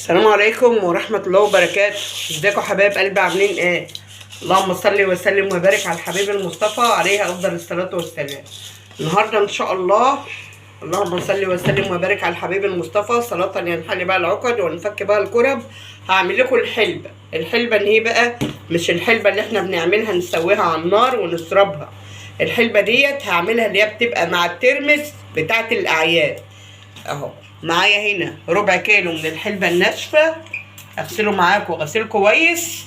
السلام عليكم ورحمة الله وبركاته. ازيكم حبايب قلبي، عاملين ايه؟ اللهم صل وسلم وبارك على الحبيب المصطفى عليه افضل الصلاة والسلام. النهارده ان شاء الله اللهم صل وسلم وبارك على الحبيب المصطفى صلاة ينحل بقى العقد ونفك بقى الكرب. هعمل لكم الحلبة. الحلبة ان هي بقى مش الحلبة اللي احنا بنعملها نسويها على النار ونشربها. الحلبة ديت هعملها اللي هي بتبقى مع الترمس بتاعت الاعياد. اهو معايا هنا ربع كيلو من الحلبة الناشفة، اغسله معاكم غسيل كويس،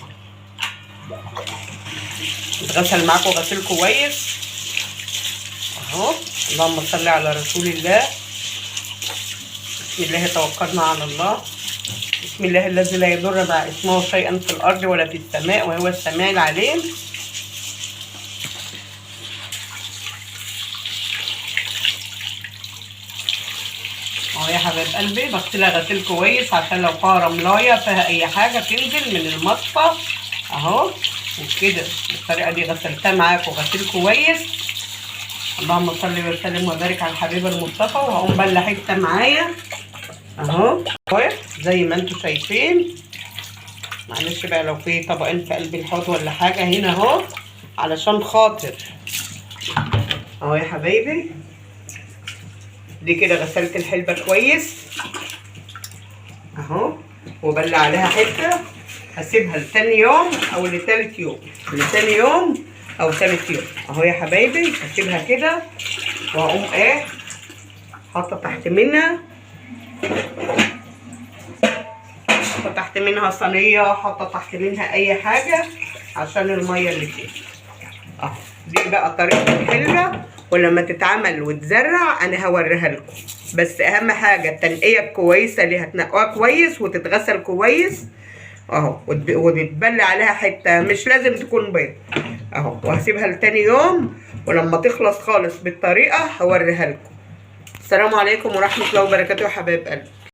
اتغسل معاكم غسيل كويس اهو. اللهم صل على رسول الله. بسم الله توكلنا على الله. بسم الله الذي لا يضر مع اسمه شيئا في الارض ولا في السماء وهو السميع العليم. اهو يا حبايب قلبي بغسلها غسيل كويس عشان لو فيها رملايه فيها اي حاجة تنزل من المصفى اهو. وكده بالطريقة دي غسلتها معاكم غسيل كويس. اللهم صل وسلم وبارك على الحبيب المصطفى. وهقوم بله حتة معايا اهو زي ما انتم شايفين. معلش بقى لو في طبقين في قلب الحوض ولا حاجة هنا اهو علشان خاطر اهو يا حبايبي. دي كده غسلت الحلبة كويس اهو، وبلع عليها حتة. هسيبها لتاني يوم او لتالت يوم، لتاني يوم او تالت يوم اهو يا حبايبي. هسيبها كده واقوم ايه حاطه تحت منها، حاطه تحت منها صينية، حاطه تحت منها اي حاجة عشان المية اللي فيها اهو. دي بقى طريقه الحلبة، ولما تتعمل وتزرع انا هوريها لكم. بس اهم حاجة التنقية الكويسة اللي هتنقوها كويس وتتغسل كويس اهو، وتتبلى عليها حتة مش لازم تكون بيض اهو. وهسيبها لتاني يوم، ولما تخلص خالص بالطريقة هوريها لكم. السلام عليكم ورحمة الله وبركاته يا حبايب قلبي.